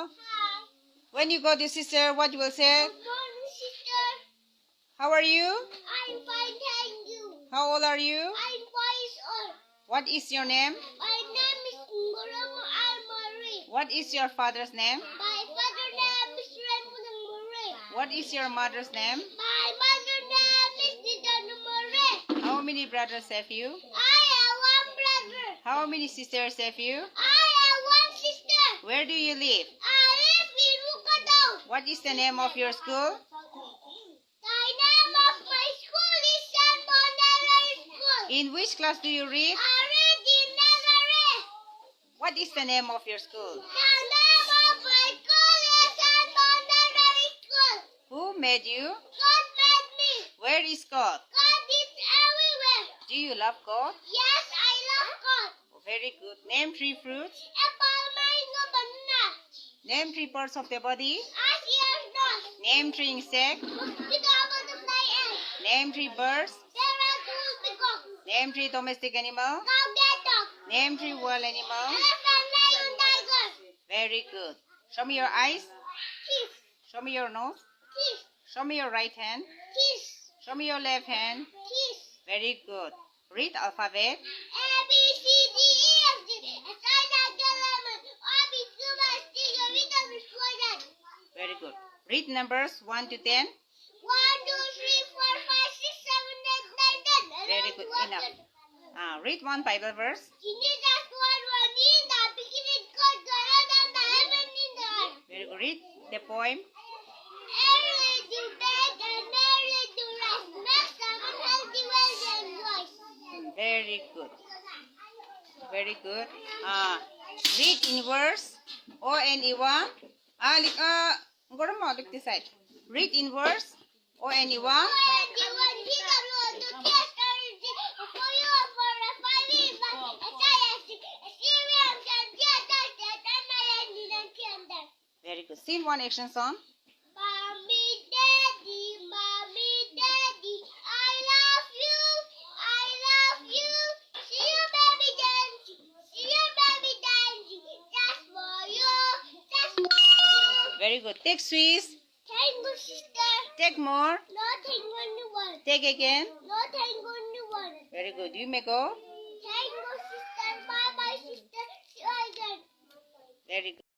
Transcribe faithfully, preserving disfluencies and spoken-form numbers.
Hi. When you go to sister, what you will say? Good morning, sister. How are you? I'm fine, thank you. How old are you? I'm five years old. What is your name? My name is Ngurama Almari. What is your father's name? My father's name is Raymond Almari. What is your mother's name? My mother's name is Didan Almari. How many brothers have you? I have one brother. How many sisters have you? I have one sister. Where do you live? I live in Wokha town. What is the name of your school? The name of my school is Saint Bernard School. In which class do you read? I read in nursery. What is the name of your school? The name of my school is Saint Bernard School. Who made you? God made me. Where is God? God is everywhere. Do you love God? Yes, I love God. Very good. Name three fruits. Apple, mango, banana. Name three parts of the body. Eyes, ears, nose. Name three insect. Mosquito, butterfly, ant. Name three birds. Parrot, owl, peacock. Name three domestic animal. Cow, cat, dog. Name three wild animal. Elephant, lion, tiger. Very good. Show me your eyes. Kiss. Show me your nose. Kiss. Show me your right hand. Kiss. Show me your left hand. Kiss. Very good. Read alphabet. A, B, C, D, E, F, G, H, I, J, K, L, M, N, O, P, Q, R, S, T, U, V, W, X, Y, Z. Very good. Read numbers one to ten. One, two, three, four, five, six, seven, eight, nine, ten, eleven, twelve, thirteen. Very good. Enough. Ah, read one Bible verse. In the first one, one in the beginning, God created the heaven and the earth. Very good. Read the poem. Early to bed and early to rise. Make seven healthy, wealthy and wise. Very good. Very good. Ah, read in verse. O N E one. Ah, lik, ah, ngoro mo lik this side. Read in verse. O N E one. Very good. Scene one, action song. Mommy, Daddy, Mommy, Daddy, I love you, I love you. See you, baby dancing, see you, baby dancing. Just for you, just for you. Very good. Take Swiss. Thank you, sister. Take more. No, thank you, anyone. Take again. No, thank you, anyone. Very good. You may go. Thank you, sister. Bye bye, sister. See you again. Very good.